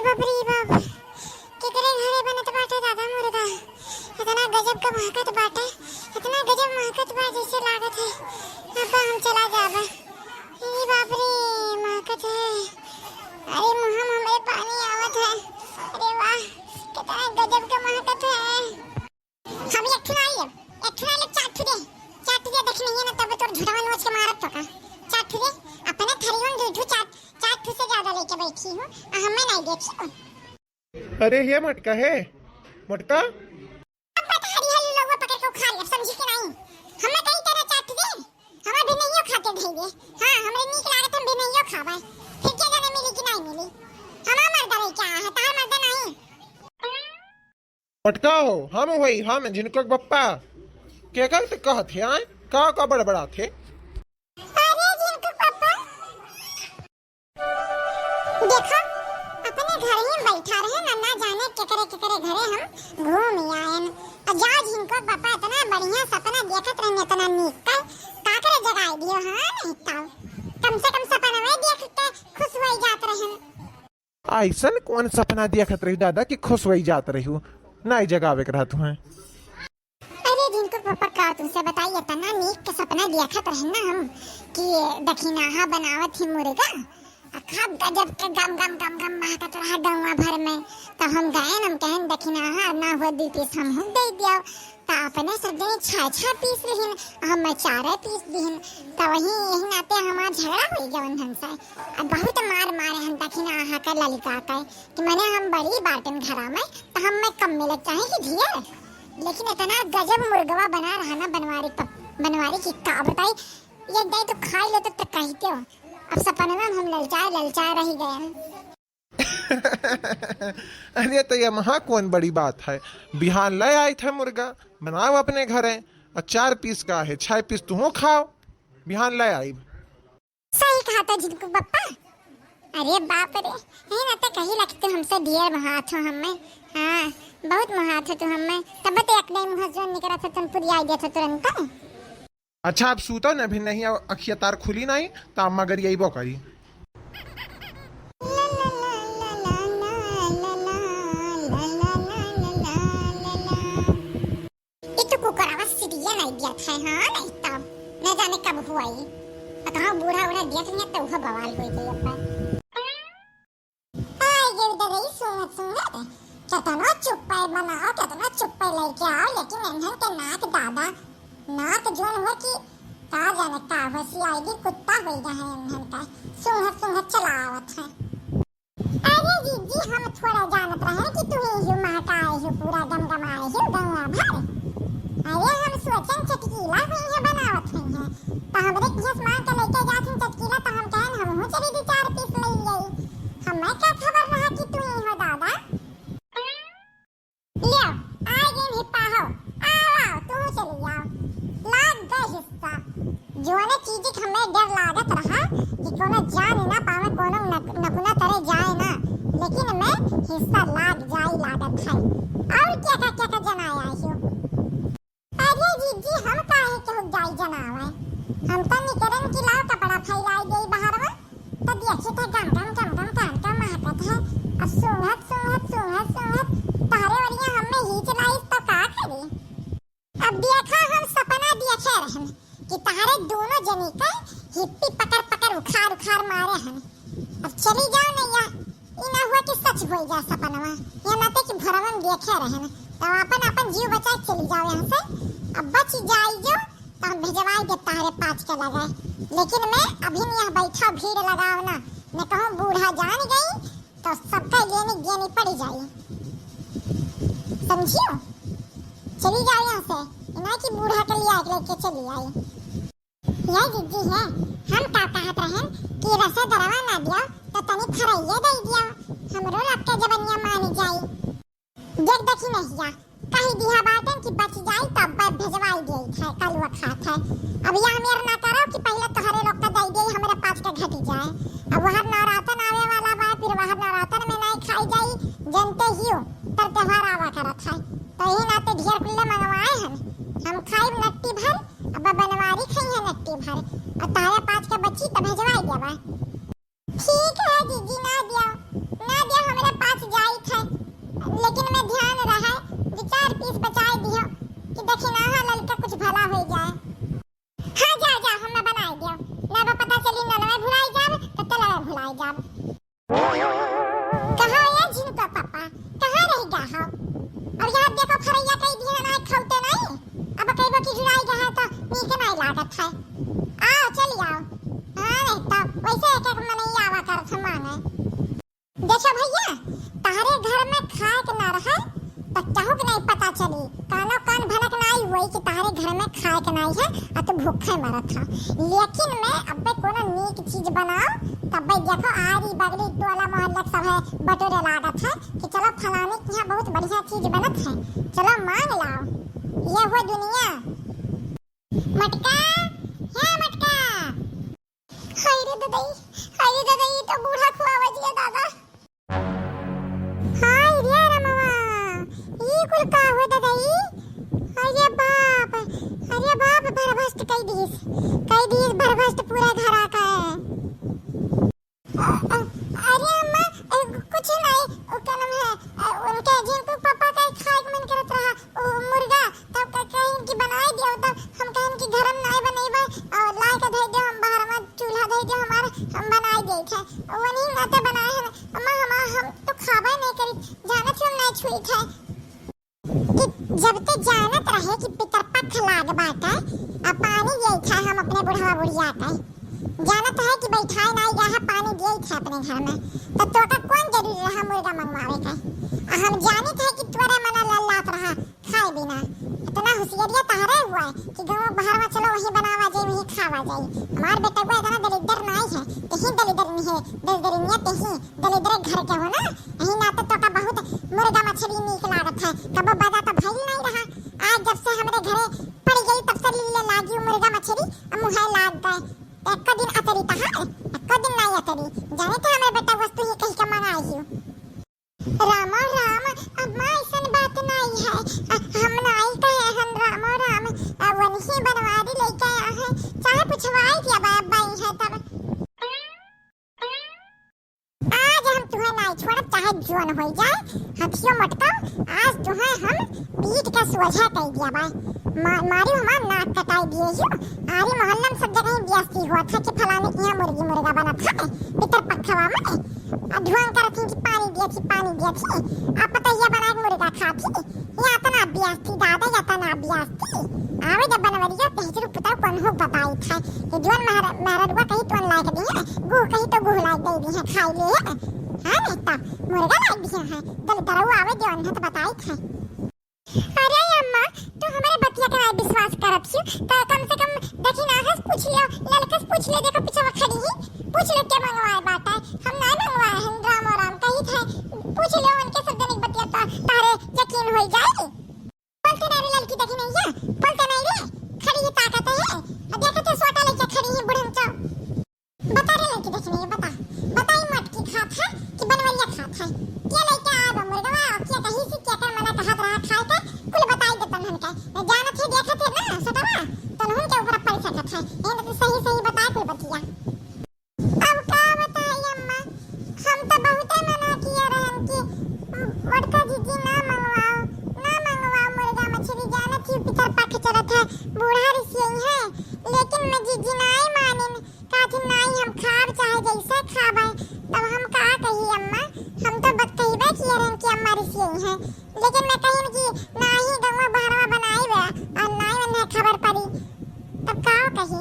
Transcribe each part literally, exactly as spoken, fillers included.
बाप रे बाप, केकरे घरे बनत बाटे दादा मुर्गा? इतना गजब का महकत बाटे, इतना गजब महकत बा, जैसे लागत है अब हम चला जाबे। ए बाप रे, महकत है। अरे मुँह में हमरे पानी आवत है। अरे वाह, कितना गजब का महकत है। हम एक ठो नाई है, एक ठो नाई ले, चार ठो दे, चार ठो दे, देख नहीं है ना, तब तोर झुटवा नोच के मारत तो का। चार ठो दे, अपने थरियन दू ठो, चार, चार ठो से ज्यादा लेके बैठी हूँ, आ हमें नहीं देखी हो। अरे ये मटका है, मटका। अब बता रही है, लोगों पकड़ के उखाड़ ले, समझी कि नहीं? हमें कहीं तरह चाट दे, हमें भी नहीं खाते देंगे। हाँ, हमरे नीक लागत, हम भी नहीं खाबे। फिर के जाने मिली कि नहीं मिली? हमार मर्दा रही क्या है, तार मर्दा नहीं। मटका हो, हम वही, हम झिनको के पप्पा। के कहते कहत है, आय? का, का बड़बड़ात है? अरे झिनको के पप्पा, देखो, अपने घर ही बैठा रहे ना, ना जाने केकरे केकरे घरे हम घूम आयन। और जाओ झिनको के पप्पा, इतना बढ़िया सपना देखत रहन, इतना नीक का, काकरे जगाई दियो, हाँ, नहीं तो कम से कम सपना में देख के खुश हो जात रहन। ऐसन कौन सपना देखत रही दादा कि खुश हो जात रही हो? नहीं जगावे के रहत हुए। अरे झिनको के पप्पा, का तुमसे बताई, इतना नीक के सपना देखत रहन ना हम कि दखिनाहा बनावत ही मुर्गा, आ खूब गजब के गम गम गम गम महकत रहा गौवा भर में। तो हम गए, हम कहन दखिनाहा ना हो, दू पीस हम हम दे दियो। तो अपने सब जने छह छह पीस लिहिन, हम चार पीस दिहिन। तो वही यही नाते हमार झगड़ा हो गया उन्हन से। अब बहुत मार मारे हम दखिनाहा का ललिका का कि मने हम बड़ी बाटन घरा में, तो हम में कम मिले चाहे कि ढेर। लेकिन इतना गजब मुर्गवा बना रहा ना बनवारी प-, बनवारी की का बताई, एक दाई तो खाई लेते तो कहते हो। अब सपनवा में हम ललचाए ललचाए रह गए। अरे तो ये महा कौन बड़ी बात है, बिहान ले आई थे मुर्गा, बनाओ अपने घरे, और चार पीस का है, छह पीस तुहो खाओ, बिहान ले आई। सही कहा तो झिनको पप्पा। अरे बाप रे, यही ना तो कही ला कि तू हमसे ढेर महात हो हमें। हाँ, बहुत महात हो तू हमें। तब तो एक नहीं मुँह जो निकला था, तुम पूरी आई दिया था तुरंत। अच्छा, अब सूता न, अभी नहीं, अब अखिया तार खुली नहीं, तो अम्मा गरियाइबो करी। ई तो कुकरवा सिटिया नहीं दिया था, हाँ, नहीं तब न जाने कब हुआ ई। आ कहाँ बूढ़ा उड़ा दिया था, तो वह बवाल हो गई अब। आइ गई ददई सूंघत सूंघत। केतना चुप्पे बनाओ, केतना चुप्पे लइके आओ, लेकिन इन्हन के नाक दादा, नाक जोन हो कि का जाने का हो, CID कुत्ता होइ गया है इन्हन का, सूंघत सूंघत चला आवत है। अरे जीजी, हम थोड़ा जानत रहे कि तू ही महकाए हो, पूरा गमगमाए हो गौवा भर। अरे हम सोचन चटकीला हुई है, बनावत हुई है, तो हमरे किहस मांग के लइके जात हन चटकीला, तो हम कहन हमहू चली दू चार पीस ले आई। हमें का खबर रहा कि तू ही हो दादा। लियो, आ गइन हिप्पा हो। आओ, आओ, तू चली आओ। लाग गए हिस्सा। जोने चीज के हमें डर लागत रहा कि कोनो जान ना पावे, कोनो नक-, नकुना तरे जाए ना, लेकिन मैं हिस्सा लाग जाई लागत है। और क्या का, क्या का जनाया आयो? अरे जीजी, हम काहे के हो जाई जनावे? हम तो निकरन कि लाओ कपड़ा फैलाई देई बाहर में, तो देखी थे गम गम गम गम कान का महकत है। अब सूंघत सूंघत सूंघत सूंघत तहरे वरिया हमें हीच लाइस तो का करी? अब देखा, हम सपना देखे रहन कि तहरे दोनों जनी के हिप्पी पकड़ पकड़ उखाड़ उखाड़ मारे हन। अब चली जाओ नैया, ई ना हुआ कि सच होई जाए सपनवा। ये नाते कि भोरवा में देखे रहन, तो अपन अपन जीव बचा के चली जाओ यहाँ से। अब बच जाई जो, तो हम भेजवाई दे तहरे पाँच के लगे। लेकिन मैं अभी नहीं यहाँ बैठा, भीड़ लगाओ ना, मैं कहूँ बूढ़ा जान गई तो सबका गेनी गेनी पड़ी जाई, समझियो? चली जाओ यहाँ से, इना की बूढ़ा के लिए आग लेके चली आई। ये जीजी है, हम का कहत रहन कि रसा दरवा ना दियो तो तनी खरैये दे दियो, हमरो लोग के जबनिया मान जाई। देख देखी नहीं जा, कही दिया बाटन कि बच जाई तब भेजवाई दे है, कलुआ खात है। अब यह मेर ना करो कि पहले तोहरे लोग का दे दे, हमरे पाँच के घटी जाए। अब वह नवरातन आवे वाला बा, फिर वह नवरातन में नहीं खाई जाई, जनते ही हो, तर त्योहार आवा करत है। तो यही नाते ढेर कुल्ले मंगवाए हन, हम खाइब नट्टी भर, अब बनवारी खाई है नट्टी भर, और तारे पाँच के बची तो भेजवाई देबा। ठीक है जीजी, ना दियो, ना दियो, हमरे पाँच कहाँ है झिनका पापा? कहाँ रहि गा हो? अब यहाँ देखो फरैया कई दिया ना, खौते नहीं। अब कई बार की जुड़ाई गा है तो नीक नहीं लागत है। आओ, चली आओ। हाँ, नहीं तो वैसे एक एक मनई आवा करत है मांगे। देखो भैया, तहरे घर में खाए के ना रहे, तो केहू के नहीं पता चली। कानो कान भनक नाई हुई कि तहरे घर में खाए के नाई है, आ तू भूखे मरत है। लेकिन मैं अब्बे कोनो नीक चीज बनाओ, तब्बे देखो आरी बगली टोला मोहल्ला के सब है बटोरे लागत है कि चलो फलाने के यहाँ बहुत बढ़िया चीज बनत है, चलो मांग लाओ। ये हुआ दुनिया। मटका, हे मटका। हाय रे ददई, हाय रे ददई, ई तो बूढ़ा खुआवे जिया दादा। हाय रे रमवा, ई कुल का हुआ ददई? अरे बाप, अरे बाप, भरभस्ट कई दीस, कई दीस भरभस्ट पूरा घर आका है। अ-, अ-, अरे अम्मा, ए, कुछ नहीं, उ का नाम है, अ, उनके झिनकू पापा का खाए के मन करत रहा, उ मुर्गा, तब क-, कहिन कि बनाए दियो, तब हम कहिन कि घर में नाय बनइबे, और लाए के धइ दियो, हम बाहर में चूल्हा धइ दियो हमार, हम बनाए देत है। वही नाते बनाए है, अम्मा, हम, हम तो खाबे नहीं करी, जानत ही हम नहीं छुई थे। कि जब ते जानत रहे कि पितरपख लाग बाटे, आ पानी दिए थे हम अपने बुढ़वा बुढ़िया के, जानत है कि बैठाए नाई रहा, पानी दिए थे अपने घर में, तो तोका कौन जरूरी रहा मुर्गा मंगवावे के? आ हम जानित है कि तोरे मना लल्लात रहा खाए बिना। इतना होशियारिया तहरे हुआ है कि गाँव बाहर में चलो वहीं बनावा जाए, वहीं खावा जाए। हमार बेटवा इतना दलिद्दर नाई है, तेही दलिद्दर नहीं है, दलिद्दरिनिया तेही दलिद्दर घर के हो ना, यही नाते तोका बहुत मुर्गा मछली नीक लागत है। कबो बदा तो भइल नहीं रहा, आज जब से हमरे घरे पड़ गई तब से लीले लागी उ मुर्गा मछली, अब मुँहे लाग गए। एक्को दिन अतरी तहार, एक्को दिन नाई अतरी। जाने तो हमरे बेटवा से तू ही कही के मंगाई हियो। रामो राम, अम्मा ऐसन बात नाई है। अ, हम नाई कहे हन रामो राम, अ, वनही बनवारी लेके आए हैं। चाहे पुछवाई दिया बा-, बाई है तब। आज हम तुहे नाई छोड़ब, चाहे जोन होई जाए, हथियो मटका, आज तुहे हम पीट के सोझा कई दिया बा। मा-, मारी हमार नाक कटाई दिए हियो। आरी मोहल्ला में सब जगह ही बेइज्जती हुआ था कि फलाने के यहाँ मुर्गी मुर्गा बनत है, पितर पखवा में। आ ढोंग करत ही कि पानी दिया थी, पानी दिया थी। आप पता ये बना के मुर्गा खा थी। या तना बेइज्जती दादा, या तना बेइज्जती। आवे जब बनवरिया तहजरू पुताऊ कौन हो बताई था। ये जोन महर-, महररुआ कही तोन लायक दी है, गुह कही तो गुह लायक दे दी है, खाई ले है। हाँ नहीं तो मुर्गा लायक दी है, दल दरऊ आवे जो अन्हत बताई था। अरे अम्मा, तू हमारे बतिया के नाई विश्वास करत छी, तो कम से कम देखी ना हस पूछ लियो, ललकस पूछ लियो, देखो पीछे वो खड़ी ही, पूछ लियो के मंगवाए बाटा, हम नाई मंगवाए हैं, राम और राम कही थे, पूछ लियो उनके सब जनिक बतिया तो तारे यकीन होई जाई। बोलते नहीं रे लड़की, देखी नहीं है, बोलते नहीं रे, खड़ी ही ताकत है, अब देखे तो सोटा लेके खड़ी ही बुढ़न चो। बता रे लड़की, देखी नहीं है, बता, बताई मटकी खात है कि बनवरिया खात है, के लेके आए बा मुर्गवा और के कहीं से के कर मना कहत रहा खाए के, कुल बताई दे तनहन के, मैं जानत है देखत है ना सोटवा, तनहन के ऊपर पड़ सकत है, ये तो सही सही बताए कुल बतिया। अब का बताई अम्मा, हम तो बहुते मना किया रहन कि मोटका जीजी ना मंगवाओ, ना मंगवाओ मुर्गा मछली, जानत ही पितर पख चलत है, बूढ़ा रिसियई है, लेकिन मैं जीजी नाई मानिन, कहथिन नाई हम खाब चाहे जैसे खाब है, तब हम का कही अम्मा, हम तो बत कहिबे किए रहन कि अम्मा रिसियई है, लेकिन मैं कहिन कि नाही गंगवा बहरवा बनाई बे, और नाई उन्हें खबर पड़ी, तब का कही।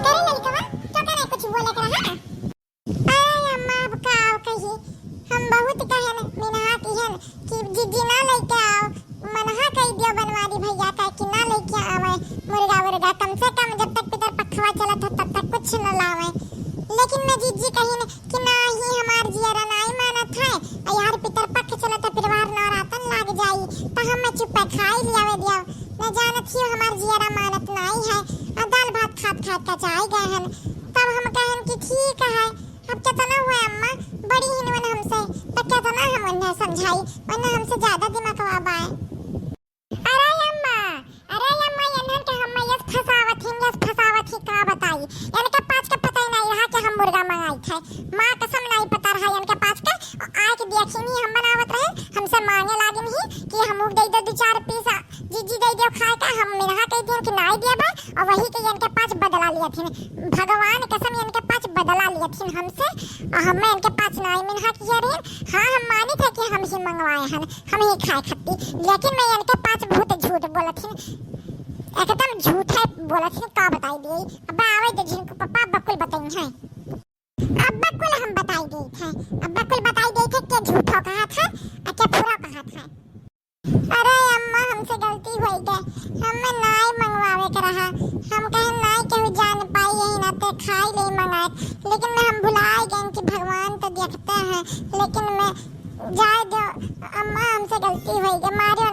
करे लड़कवा, तो करे कुछ बोले के रहा? अरे अम्मा, अब का कही, हम बहुत कहन मिनहा किहन कि जीजी ना लेके आओ, मनहा कही दियो बनवारी भैया का कि ना लेके आवे मुर्गा उर्गा, कम से कम जब तक पितर पखवा चलत है तब तक कुछ न लावे। लेकिन मैं जीजी कहिन कि नाही, हमार जियरा नाई मानत है, आ यार पितर पख चलत है, फिर बाहर नवरातन लाग जाई, तो हम मैं चुप्पे खाई लियावे दियो। मैं जानत ही हमार जियरा मानत नाई है, आ दाल भात खात खात कचाई गए हन। तब हम कहन कि ठीक है, अब केतना हुआ अम्मा, बड़ी हिन वन हमसे, तो केतना हम उन्हें समझाई, उन्हें हमसे ज्यादा दिमाग बाय। अरे अम्मा, अरे अम्मा, इन्हन के हम यस फसावत ही, यस फसावत ही, का बताई। इनके पास के पता ही नहीं रहा कि हम मुर्गा मंगाई थे। माँ कसम नहीं पता रहा इनके पास के। आए के देखी नहीं हम बनावत रहे, हमसे मांगे लागिन ही कि हम दे दे दो चार पीस, जीजी दे दियो खाए का, हम मिनहा कह दियो कि नाई देबे, और वही के इनके पास बदला लिया थी। भगवान कसम इनके पास बदला लिया थिन हमसे, और हमें इनके पाँच नाई मिनहा किया रहे। हाँ, हम मानित है कि हम ही मंगवाए हन, हम ही खाए खत्ती, लेकिन मैं इनके पाँच बहुत झूठ बोलत हिन, एकदम झूठ है बोलत हिन। का बताई दिए, अब आवे दे झिनकू पापा, अब कुल बताई है, अब कुल हम बताई देत है, अब कुल बताई देत है, के झूठो कहत है और के पूरा कहत है। अरे अम्मा, हमसे गलती होई गए, हमें नाई मंगवावे के रहा, हम कहे नाई केहू जान पाई, यही नाते खाई ले मंगाए, लेकिन मैं हम भुलाए गए कि भगवान तो देखते हैं, लेकिन मैं जाए दो अम्मा, हमसे गलती होई गए, मारे